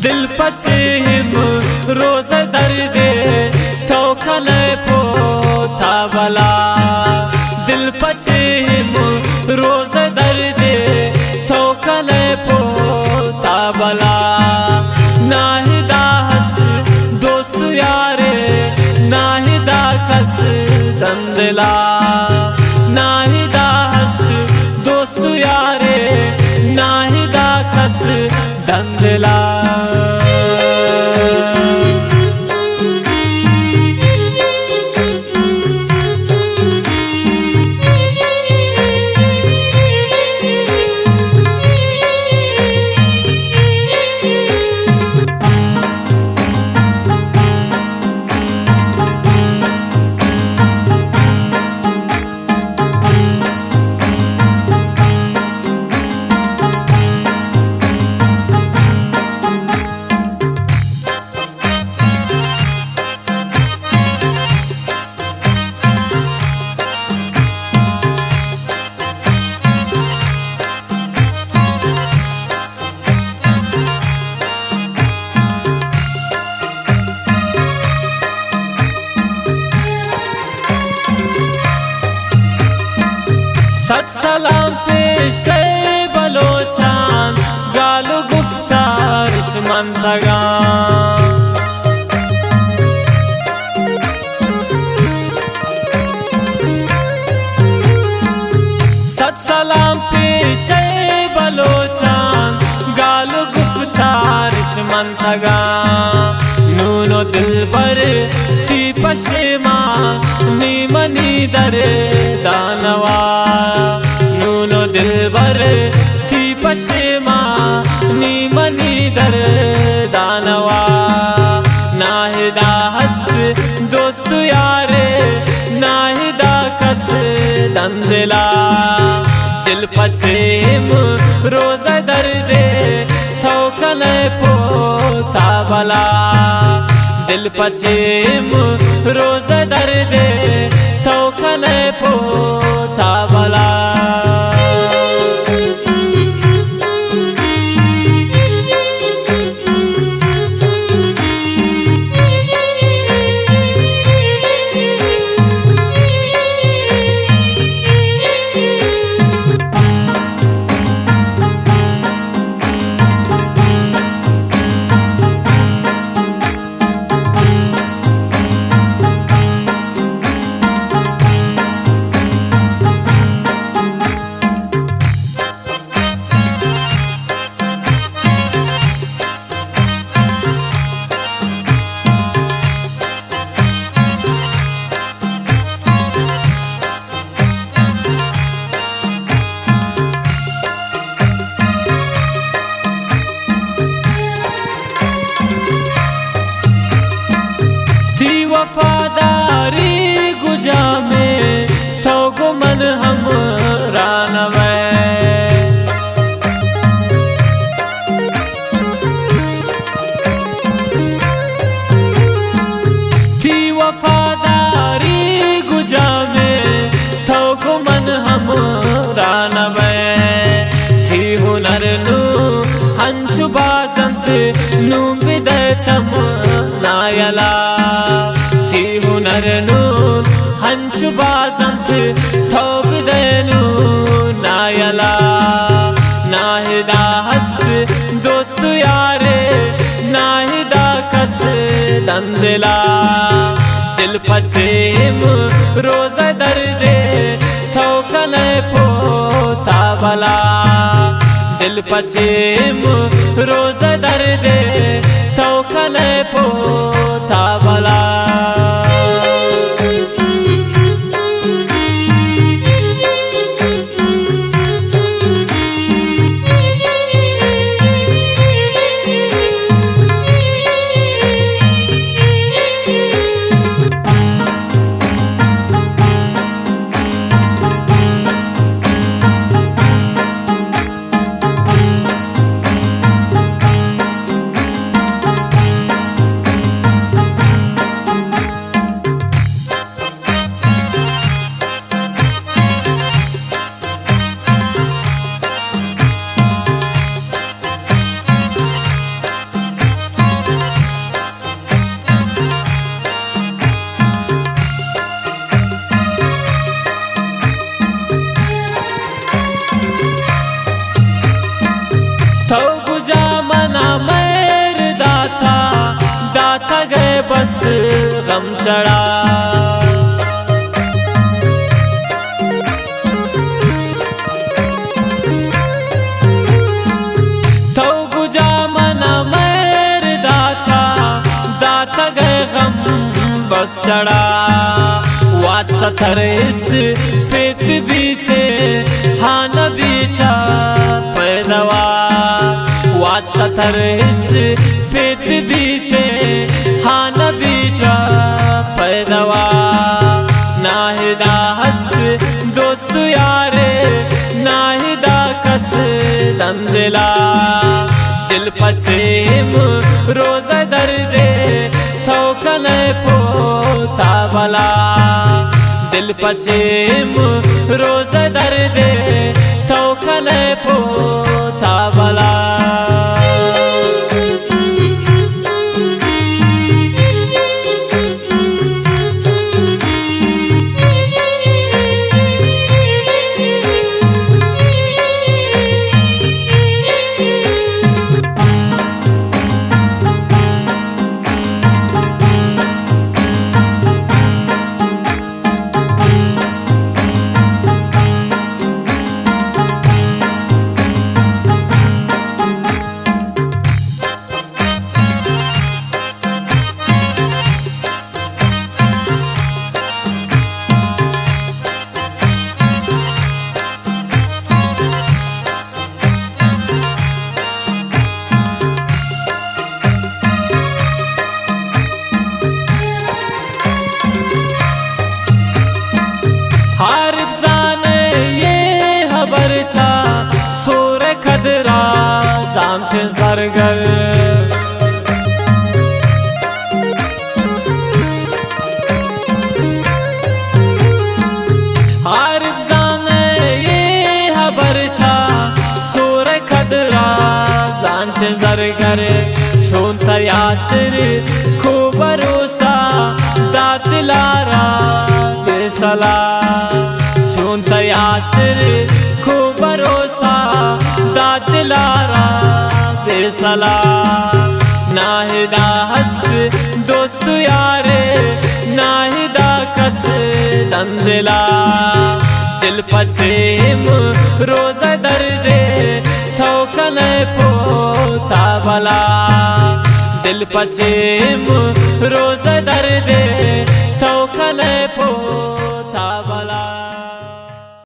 دل پچے ہم روز دردے تو کنے پوتا بلا۔ دل پچے ہم روز دردے تو کنے پوتا بلا۔ ناہدا ہست دوست یارے، ناہدا کس دندلا۔ ناہدا ہست دوست یارے، ناہدا کس دندلا۔ صد سلام پیش بلوچان، گال و گفتارش منتگان۔ صد سلام پیش بلوچان، گال و گفتارش منتگان۔ نون و دلبر تی پشیمان، نی منی دردانوا۔ نون و دلبر تی پشیمان، نی منی دردانوا۔ ناہدا ہست دوست یارے، ناہدا کس دندلا۔ دل پچیم روز دردے تو کنے پوتا بلا۔ دل پچیم روز دردے تو کنے پوتا بلا۔ تی وفاداری گجامے، تو گو من ہمراہ نوے۔ تی وفاداری گجامے، تو گو من ہمراہ نوے۔ تی ہنر نو ہنچو باز انت، نوں بدئے تمنا یلا۔ تی ہنر نو ہنچو باز انت، تو بدئے نوں نا یلا۔ ناہدا ہست دوست یارے، ناہدا کس دندلا۔ دل پچیم روز دردے تو کنے پوتا بلا۔ دل پچیم روز دردے تو کنے پوتا بلا۔ کجا منا مہر داتا، داتا گئے بس غم چڑا۔ تو کجا منا مہر داتا، داتا گئے غم بس چڑا۔ وات ستر اس پیت بیتے، ہاں نہ بیٹا پیدوا۔ وات ستر اس پیت بیتے، ہاں نہ بیٹا پیدوا۔ ناہدا ہست دوست یارے، ناہدا کس دندلا۔ دل پچیم روزہ دردے، تو کنے پوتا بلا۔ دل پچیم روزہ دردے، تو کنے پوتا بلا۔ عارف زانے یہ خبر تا، سور قدرا زانت زرگر۔ عارف زانے یہ خبر تا، سور قدرا زانت زرگر۔ چون تا یاسر کو بھروسہ دات لارا بے سلا۔ چون تا یاسر کو بھروسہ دات لارا بے سلا۔ ناہدا ہست دوست یارے، ناہدا کس دندلا۔ دل پچیم روزہ دردے، تو کنے پوتا بلا۔ دل پچیم روزہ دردے، تو کنے پو